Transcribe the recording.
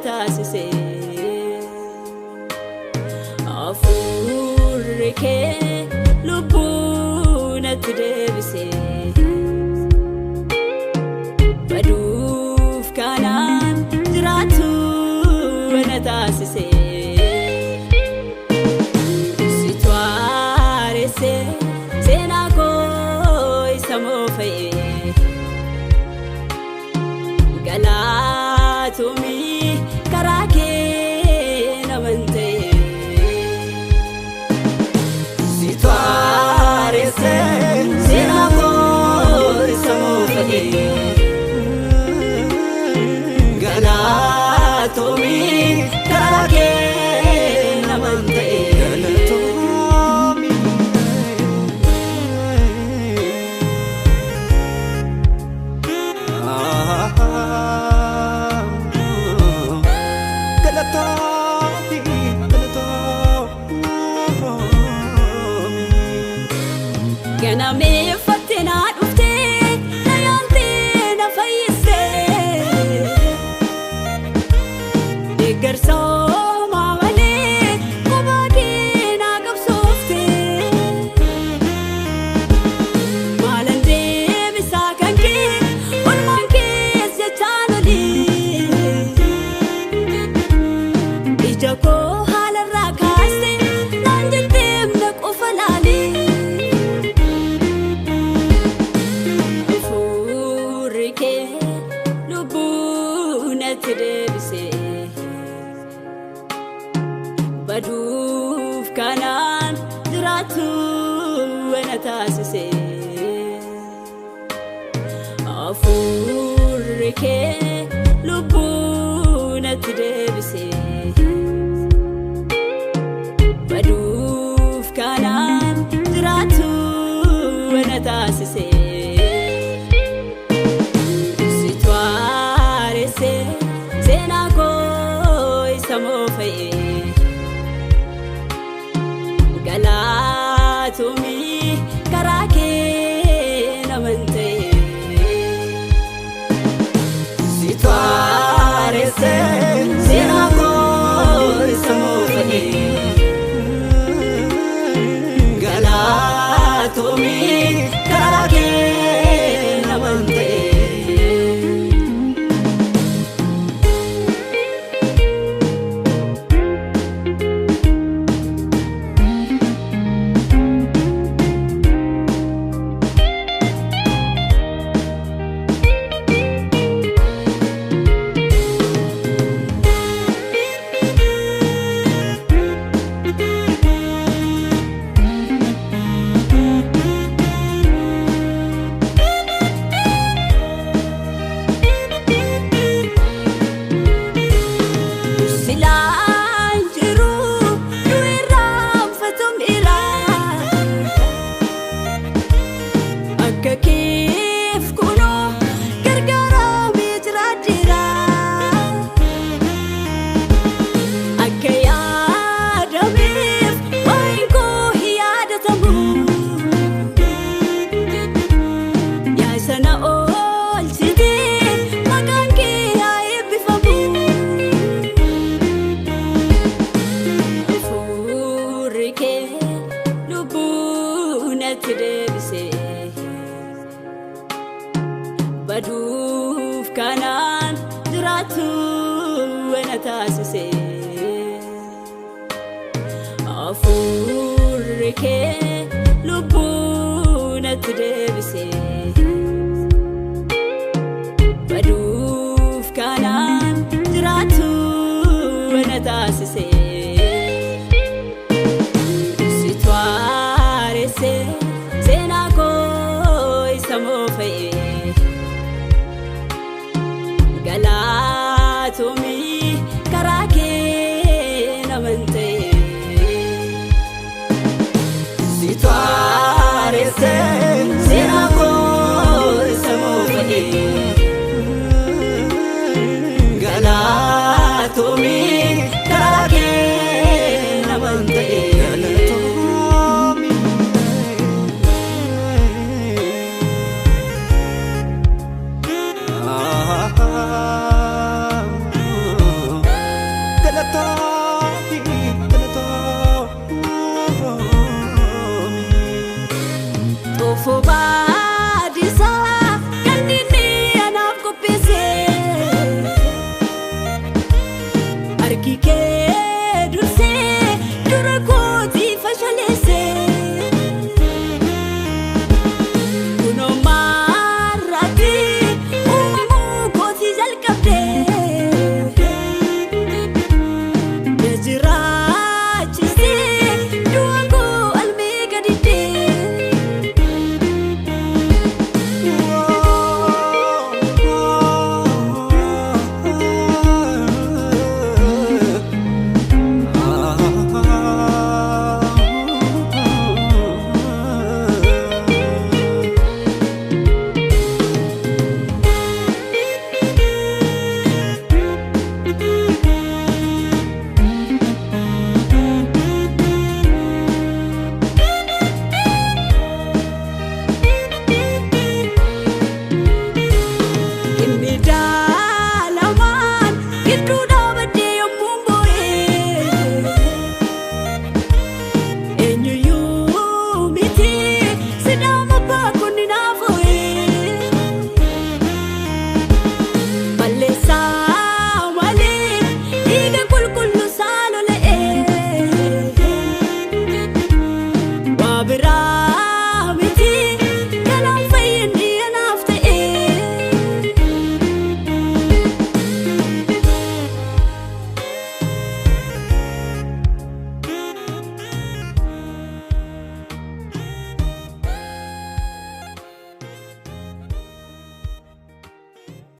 taasise. Hafuurri kee lubbuu natti deebise. Baduuf kanaan jiraatu na taasise. Situ haaresse seenaa koo isa moofa'e. Galaatomii karaa kee naman ta'e. Situ haaresse seenaa koo isa moofa'e. Galaatomii karaa kee naman ta'e. Ganameeffattee na dhuftee na yaaltee na fayyistee. Deeggarsa homaa malee kophaa kee na qabsooftee. Maalan deebisaa kan kee olmaan kees jechaan olii. Ija koo haalarraa kaaste naan jettee na qofa laalee. Hafuurri kee lubbuu natti deebise. Baduuf kanaan jiraatu na taasise. Hafuurri kee lubbuu natti deebise. Baduuf kanaan jiraatu na taasise. Situ haaresse seenaa koo isa moofa'e. Galaatomii karaa kee naman ta'e. Situ haaresse seenaa koo isa moofa'e. Galaatomii karaa kee naman ta'e. Silaan jiru nu irraanfatameera. Akka keef kunoo gargaaramee jiraadheera. Akka yaadameef waa'een koo hin yaadatamu. Yaa isa na oolchite maqaan kee haa eebbifamu. Hafuurri kee lubbuu natti deebise. Baduuf kanaan jiraatu na taasise. Hafuurri kee lubbuu natti deebise. Baduuf kanaan jiraatu na taasise. Situ haaresse seenaa koo isa moofa'e. Galaatomii karaa kee naman ta'e. Situ haaresse seenaa koo isa moofa'e. Galaatomii karaa kee. Harki kee.